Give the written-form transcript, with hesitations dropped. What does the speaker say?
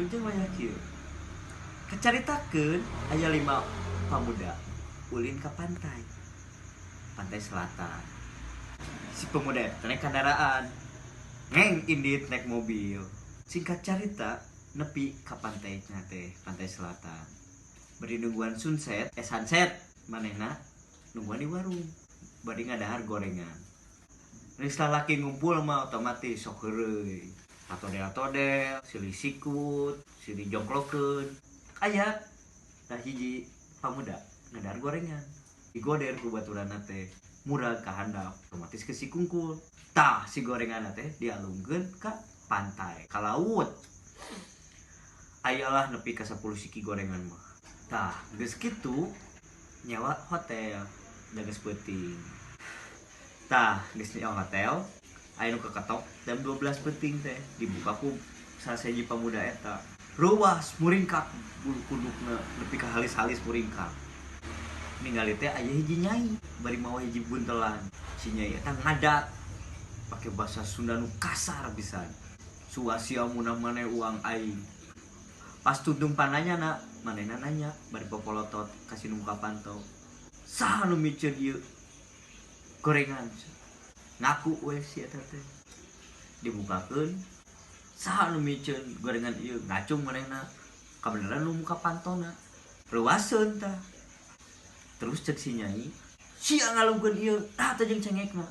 Wilujeng wayah kieu. Kacaritakeun aya 5 pamuda ulin ka pantai. Pantai Selatan. Si pemuda eta naik kendaraan. Ngeng indit naik mobil. Singkat carita nepi ka pantai teh, Pantai Selatan. Bari nungguan sunset, sunset manehna nungguan di warung. Bari ngadahar gorengan. Geus lalaki ngumpul mah otomatis sok heureuy. Atodel-atodel, silih sikut, silih jongklokeun. Aya tah hiji pamuda ngadahar gorengan. Digoder ku baturanna teh, murag ka handap, otomatis ke si kungkul. Tah si gorengan teh dialungkeun ka pantai, ka laut. Ayalah nepi ka 10 siki gorengan mah. Tah, geus kitu nyewa hotel da geus peuting. Tah, geus nyewa hotel, aya nu keketok jam 12 peuting teh dibuka ku salah sahiji pamuda eta. Ruas muringkak bulu kudukna nepi ka halis-halis muringkak. Ningali teh aya hiji nyai bari mawa hiji buntelan. Si nyai eta ngadat pake bahasa Sunda nu kasar pisan. Suasia munah maneh uang aing. Pas tuntung pananya na, manehna nanya bari popolotot ka si nu muka panto. Saha nu miceun ieu gorengan? Ngaku we si eta teh. Dibukakeun, saha nu miceun gorengan ieu? Ngacung manehna. Kabeneran nu muka pantona. Reuaseun tah. Terus cek si nyai, sia ngalungkeun ieu, tah teh jeung cengekna.